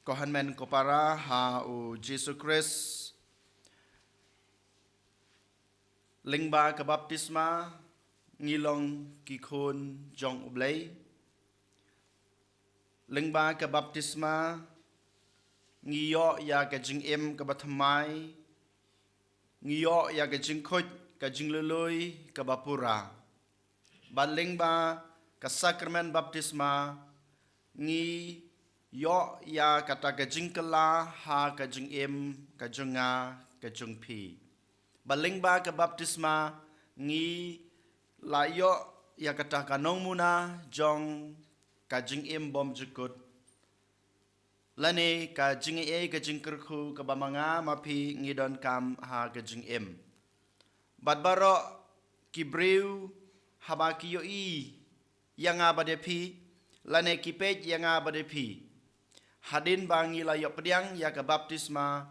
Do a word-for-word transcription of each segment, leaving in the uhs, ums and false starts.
Ko hynmen ko para ha u Jisu Khrist, lyngba ka baptisma ngi long ki khun jong U Blei. Lyngba ka baptisma ngi ïoh ïa ka jingim kaba thymmai, ngi ïoh ïa ka jingkhuid, ka jinglului kaba pura. Bad lyngba ka sakramen baptisma ngi ïoh ïa kata ka jingkylla ha ka jingim ka jong nga ka jong phi. Bad lyngba ka baptisma ngi la ïoh ïa kata ka nongmuna jong ka jingim bymjukut, lane ka jingaiei ka jingkyrkhu kaba ma nga ma phi ngi donkam ha ka jingim. Bad baroh ki briew haba ki ïohi ïa nga bad ïa phi, lane ki peit ïa nga bad ïa phi, hadien ba ngi la ïoh pdiang ïa ka baptisma,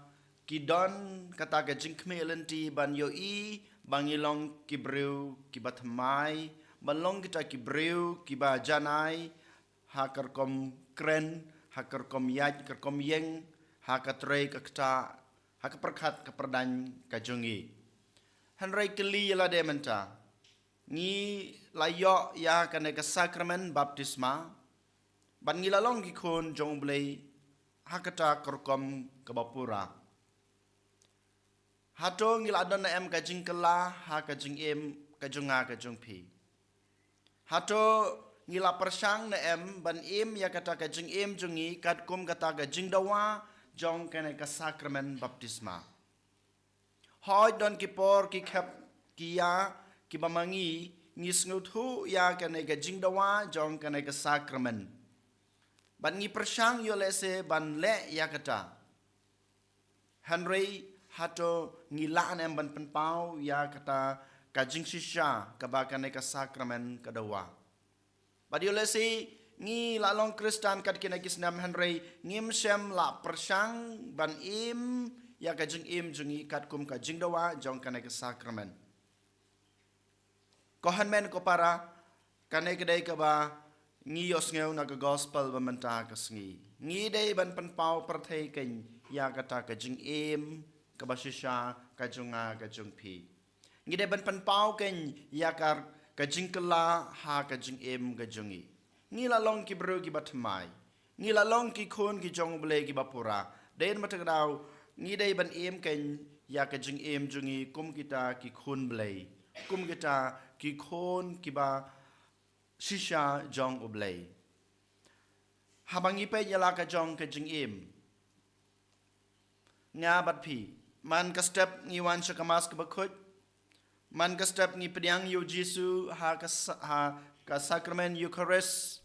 ki don kata ka jingkhmih lynti ban ïohi ba ngi long ki briew kiba thymmai, ban long kita ki briew kiba janai, ha ka rukom kren, ha ka rukom ïaid, ka rukom ïeng, ha ka trei ka ktah, ha ka pyrkhat ka pyrdaiñ ka jong ngi. Hynrei kylli ïa lade mynta, ngi la ïoh ïa kane ka sakramen baptisma, bad ngi la long ki khun jong U Blei ha kata ka rukom kaba pura. Hato ngi la don ne em ka jingkylla ha ka jingim ka jong nga ka jong phi? Hato ngi la pyrshang ne em ban im ïa kata ka jingim jong ngi katkum kata ka jingdawa jong kane ka sakramen baptisma? Hooid, don ki por ki khep ki ïa kiba ma ngi ngi sngewthuh ïa kane ka jingdawa jong kane ka sakramen, bad ngi pyrshang ïoh lehse ban leh ïa kata. Hynrei hato ngi lah ne em ban pynpaw ïa kata ka jingshisha kaba kane ka sakramen ka dawa? Bad ïoh lehse ngi la long Khristan kat kine ki snem, hynrei ngim shym la pyrshang ban im ïa ka jingim jong ngi katkum ka jingdawa jong kane ka sakramen. Ko hynmen ko para, kane ka dei kaba ngi ïohsngew na ka gospel ba mynta ka sngi. Ngi dei ban pynpaw pyrthei kein ïa kata ka jingim kaba shisha ka jong nga ka jong phi. Ngi dei ban pynpaw kein ïa ka, ka jingkylla ha ka jingim ka jong ngi. Ngi la long ki briew kiba thymmai. Ngi la long ki khun ki jong U Blei kiba pura. Dei na kata ka daw ngi dei ban im kein ïa ka jingim jong ngi kum kita ki khun Blei, kum kita ki khun kiba shisha jong U Blei. Haba ngi peit ïa la ka jong ka jingim, nga bad phi, man ka step ngi wan sha ka Mass kaba khuid, man ka step ngi pdiang ïa U Jisu ha ka sa-, ha ka sakramen Eucharist,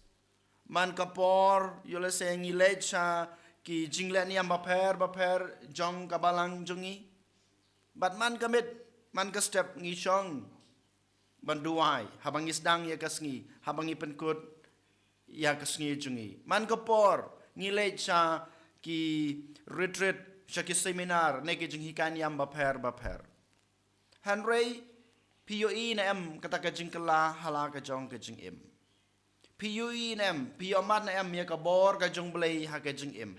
man ka por ïoh lehse ngi leit sha ki jingleh niam bapher bapher jong ka balang jong ngi, bad man ka miet, man ka step ngi shong ban duwai haba ngi sdang ïa ka sngi, haba ngi pynkut ïa ka sngi jong ngi, man ka por ngi leit sha ki retreat, sha ki seminar, ne ki jinghikai niam bapher bapher. Hynrei phi ïohi ne em kata ka jingkylla ha la ka jong ka jingim? Phi ïohi ne em, phi ïohmad ne em ïa ka bor ka jong U Blei ha ka jingim?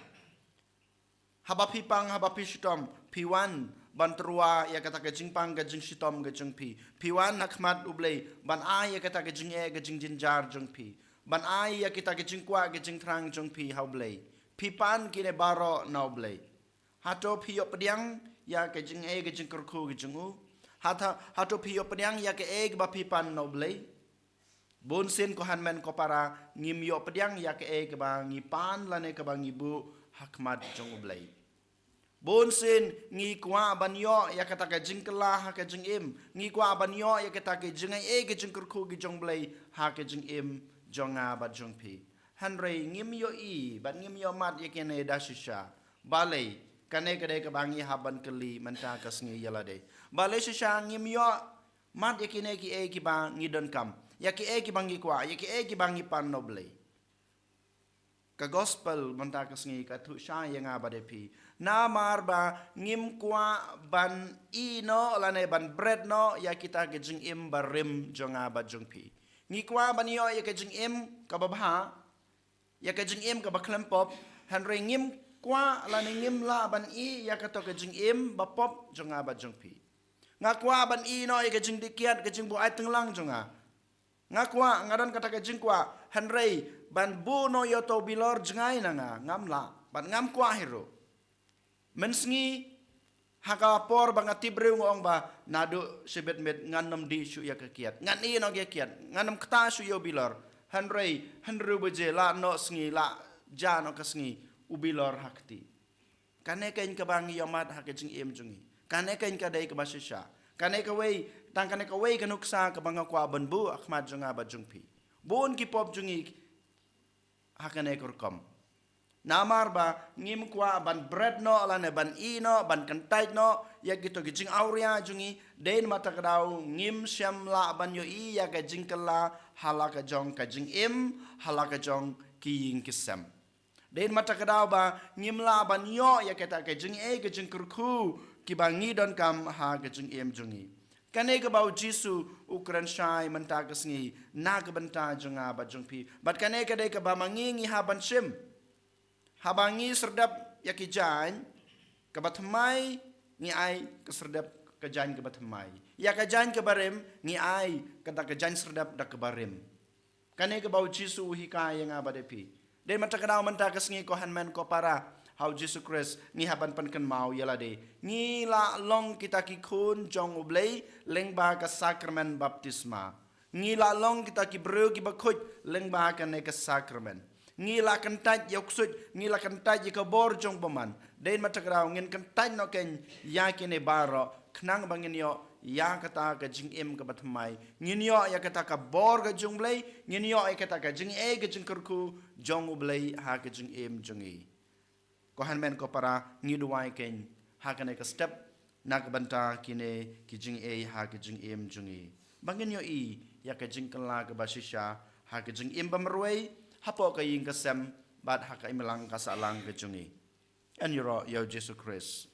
Haba phi pang, haba phi shitom, phi wan ban tyrwa ïa kata ka jingpang ka jingshitom ka jong phi. Phi wan ha khmat U Blei ban ai ïa kata ka jingeh ka jingjynjar jong phi, ban ai ïa kata ka jingkwah ka jingthrang jong phi ha U Blei. Phi pan kine baroh na U Blei. Hato phi ïoh pdiang ïa ka jingeh ka jingkyrkhu ka jong U? Hato, hato phi ïoh pdiang ïa kaei kaba phi pan na U Blei? Bunsien ko hynmen ko para, ngim ïoh pdiang ïa kaei kaba ngi pan lane kaba ngi buh ha khmat jong U Blei. Bunsien ngi kwah ban ïoh ïa kata ka jingkylla ha ka jingim, ngi kwah ban ïoh ïa kata ka jingaiei ka jingkyrkhu ka jong U Blei ha ka jingim jong nga bad jong phi. Hynrei ngim ïohi bad ngim ïohmad ïa kine da shisha. Balei? Kane ka dei kaba ngi hap ban kylli mynta ka sngi ïa lade. Balei shisha ngim ïoh mad ïa kine kiei kiba ngi donkam, ïa kiei kiba ngi kwah, ïa kiei kiba ngi pan na U Blei? Ka gospel mynta ka sngi ka ïathuh shai ïa nga bad ïa phi, namar ba ngim kwah ban ïeh noh lane ban bret noh ïa kita ka jingim barim jong nga bad jong phi. Ngi kwah ban ïoh ïa ka jingim kaba bha, ïa ka jingim kaba khlem pop, hynrei ngim kwah lane ngim lah ban ïeh ïa kato ka jingim ba pop jong nga bad jong phi. Nga kwah ban ïeh noh ïa ka jingdih kiad, ka jingbuaid tenglang jong nga. Nga kwah, nga don kata ka jingkwah, hynrei ban buh noh ïa uto u bilor jngai na nga, ngam lah, bad ngam kwah hi ruh. Mynsngi, ha ka por ba nga tip briew nga ong ba, naduh shibit miet ngan nym dih shuh ïa ka kiad, ngan ïeh noh ïa ka kiad, ngan nym kta shuh ïa u bilor. Hynrei, hynriew baje, la noh sngi, la jah noh ka sngi, u bilor ha kti. Kane keiñ kaba ngi ïohmad ha ka jingim jong ngi. Kane keiñ ka dei kaba shisha. Kane kawei, tang kane kawei ka nuksa kaba nga kwah ban buh ha khmat jong nga bad jong phi. Bun ki pop jong ngi ha kane ka rukom. Namar ba ngim kwah ban bret noh lane ban ïeh noh, ban kyntait noh ïa kito ki jingawria jong ngi, dei namar kata ka daw ngim shym lah ban ïohi ïa ka jingkylla ha la ka jong ka jingim, ha la ka jong ki ïing ki sem. Dei namar kata ka daw ba ngim lah ban ïoh ïa kata ka jingeh ka jingkyrkhu kiba ngi donkam ha ka jingim jong ngi. Kane kaba u Jisu u kren shai mynta ka sngi na ka bynta jong nga bad jong phi. Bad kane ka dei kaba ma ngi ngi hap ban shim. Haba ngi serdep ïa ki jaiñ kaba thymmai, ngi ai ka serdep ka jaiñ kaba thymmai. Ïa ka jaiñ kaba rim, ngi ai kata ka jaiñ serdep da kaba rim. Kane kaba u Jisu u hikai ïa nga bad ïa phi. Dei namar kata ka daw mynta ka sngi, ko hynmen ko para ha u Jisu Khrist, ngi hap ban pynkynmaw ïa lade. Ngi la long kita ki khun jong U Blei lyngba ka sakramen baptisma. Ngi la long kita ki briew kiba khuid lyngba kane ka sakramen. Ngi la kyntait ïa u ksuid, ngi la kyntait ïa ka bor jong u bymman. Dei namar kata ka daw ngin kyntait noh keiñ ïa kine baroh, khnang ba ngin ïoh ïa kata ka jingim kaba thymmai. Ngin ïoh ïa kata ka bor ka jong U Blei, ngin ïoh ïa kata ka jingeh ka jingkyrkhu jong U Blei ha ka jingim jong ngi. Ko hynmen ko para, ngi duwai keiñ ha kane ka step na ka bynta kine ki jingeh ha ka jingim jong ngi. Ba ngin ïohi ïa ka jingkylla kaba shisha ha ka jingim ba marwei, hapoh ka ïing ka sem, bad ha ka imlang ka sahlang ka jong ngi. Yn ïaroh ïa u Jisu Khrist.